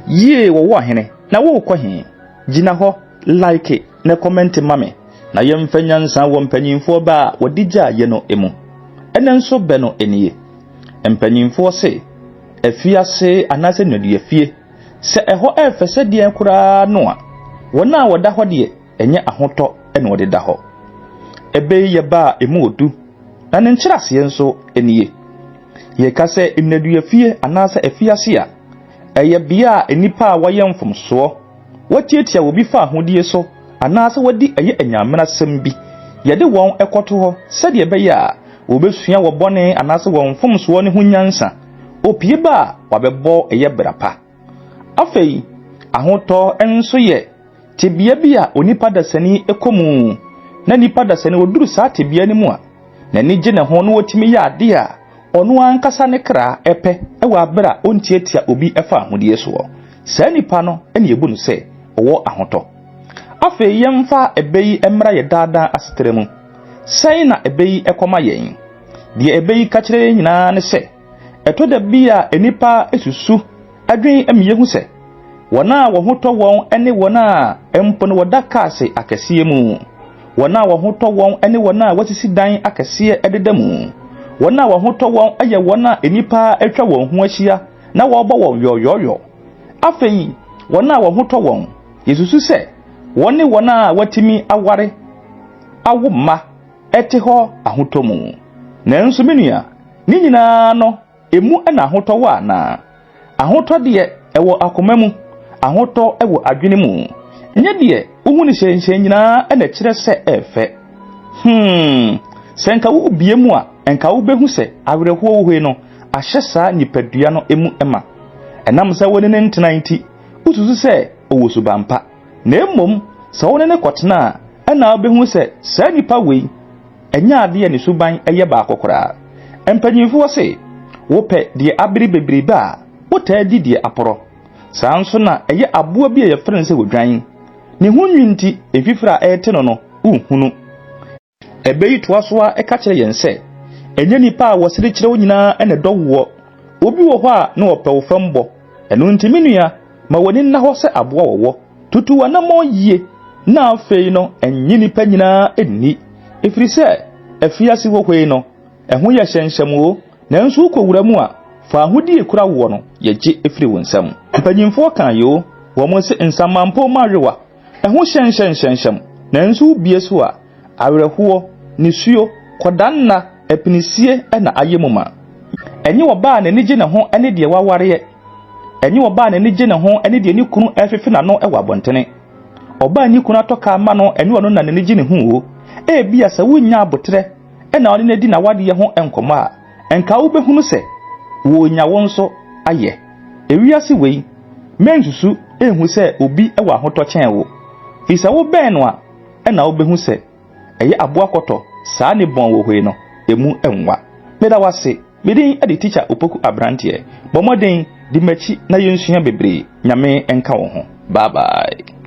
Yie wɔwɔ ɔhene, na worekɔ he? Gyina hɔ, like na comment ma me, na yɛmfa nyansa wɔ mpanyimfoɔ bɛ a wɔde gyaa yɛ no mu. Ɛnnɛ nso bɛ no nie. Mpanyimfoɔ se, afiase anaasɛ nneduafie, sɛ ɛhɔ ɛɛfɛ sɛ deɛn koraa no a, wɔn a wɔda hɔ deɛ, ɛnyɛ ahotɔ na wɔde da hɔ. Ɛbɛ yi yɛ bɛ a emu odu, na ne nkyerɛaseɛ nso nie. Yɛka sɛ nneduafie anaasɛ afiase a, ɛyɛ bea a nnipa a wɔayɛ mfomsoɔ, wɔatiatia obi fahodie so anaasɛ wɔadi ɛyɛ anyamenasɛm bi, yɛde wɔn kɔto hɔ sɛdeɛ ɛbɛyɛ a wɔbɛsua wɔ bɔne anaasɛ wɔn mfomsoɔ no ho nyansa. Opie ba a, wabɛbɔ ɛyɛ bra pa. Afei, ahotɔ nso yɛ tebea bi a onipa dasani kɔ mu, na nipa dasani ɔduru saa tebea no mu a, n'ani gye ne ho na ɔtumi yɛ adeɛ a ɔno ankasa ne kra pɛ wɔ abere a ɔntiatia obi fa ahodie soɔ. Saa nipa no na yɛbu no sɛ ɔwɔ ahotɔ. Afei yɛmfa ɛbɛ yi mmra yɛ daadaa asetra mu. Sɛn na ɛbɛ yi kɔma yɛn? Deɛ ɛbɛ yi ka kyerɛ yɛn nyinaa ne sɛ, ɛtɔ da bi a nnipa susu adwene ma yɛhu sɛ wɔn a wɔn ho tɔ wɔn ne wɔn a mpo no wɔda kaase akɛseɛ mu, wɔn a wɔn ho tɔ wɔn ne wɔn a wɔasisi dan akɛseɛ deda mu, wɔn a wɔn ho tɔ wɔn yɛ wɔn a nnipa atwa wɔn ho ahyia na wɔrebɔ wɔn yɔyɔyɔ. Afei, wɔn a wɔn ho tɔ wɔn, yɛsusu sɛ wɔn ne wɔn a wɔatumi aware awo mma te hɔ ahotɔ mu. Nanso me nua, ne nyinaa no, emu na ahotɔ wɔ anaa? Ahotɔ deɛ, ɛwɔ akoma mu. Ahotɔ wɔ adwene mu. Ɛnyɛ deɛ wohu no hyɛnhyɛn nyinaa na ɛkyerɛ sɛ ɛyɛ fɛ. Hmm, sɛ nka wobue mu a, nka wobɛhu sɛ awerɛhoɔ wohoi no ahyɛ saa nipadua no mu ma. Ɛnam sɛ wo ne no ntena nti, wosusu sɛ ɔwɔ suban pa. Na mmom, sɛ wo ne no kɔtena a, ɛnna wobɛhu sɛ saa nipa wei, Ɛnyɛ adeɛ a ne suban yɛ baako koraa. Mpanyinfoɔ se, wopɛ deɛ abere bebrebe a, wotaa di deɛ aporɔ. Saa nso na ɛyɛ aboa bi a yɛfrɛ no sɛ odwan. Ne ho nwi nti, mfifire a ɛrete no no, wonhunu. Ɛbɛ yi toa so ara ka kyerɛ yɛn sɛ, ɛnyɛ nnipa a wɔsere kyerɛ wo nyinaa na ɛdɔ woɔ. Obi wɔ hɔ a na ɔpɛ wo fam bɔ. Ɛno nti me nua, ma w'ani nna hɔ sɛ aboa wɔwɔ. Tutu w'anammɔn yie, na afei no nnye nnipa nyinaa nni, ɛfiri sɛ afiase hɔ hwei no, ɛho yɛ hyɛnhyɛm o, nanso wokɔwura mu a, fa ahodie kura woɔ no, yɛgye firi wo nsam. Mpanyimfoɔ kaa yoo, wɔn se nsamanpɔ mu awewa, ɛho hyɛnhyɛnhyɛnhyɛm, nanso wobie so a, awerɛhoɔ, nisuo, kɔdanna, apinisie na ayɛ mu ma. Ɛnyɛ ɔbaa a n'ani gye ne ho ne deɛ wawareɛ. Ɛnyɛ ɔbaa a n'ani gye ne ho ne deɛ ne kunu refefe n'ano wɔ abɔntene. Ɔbaa a ne kunu atɔ kaa ma no, ɛnyɛ ɔno na n'ani gye ne ho o. Ebia sɛ wunnya aboterɛ na ɔne no adi n'awadeɛ ho nkɔmmɔ a, nka wobɛhunu sɛ wɔrenya wo nso ayɛ. Ewiase wei, mɛnsusu nhu sɛ obi wɔ ahotɔ kyɛn wo. Firi sɛ wobɛn no a, ɛna wobɛhu sɛ ɛyɛ aboa kɔtɔ saa ne bɔn wɔ hɔ yi no, emu nwa. Meda wo ase. Me din de Teacher Opoku Abranteɛ. Bɔ mmɔden, di m'akyi na yɛnsua bebree. Nyame nka wo ho. Bye bye.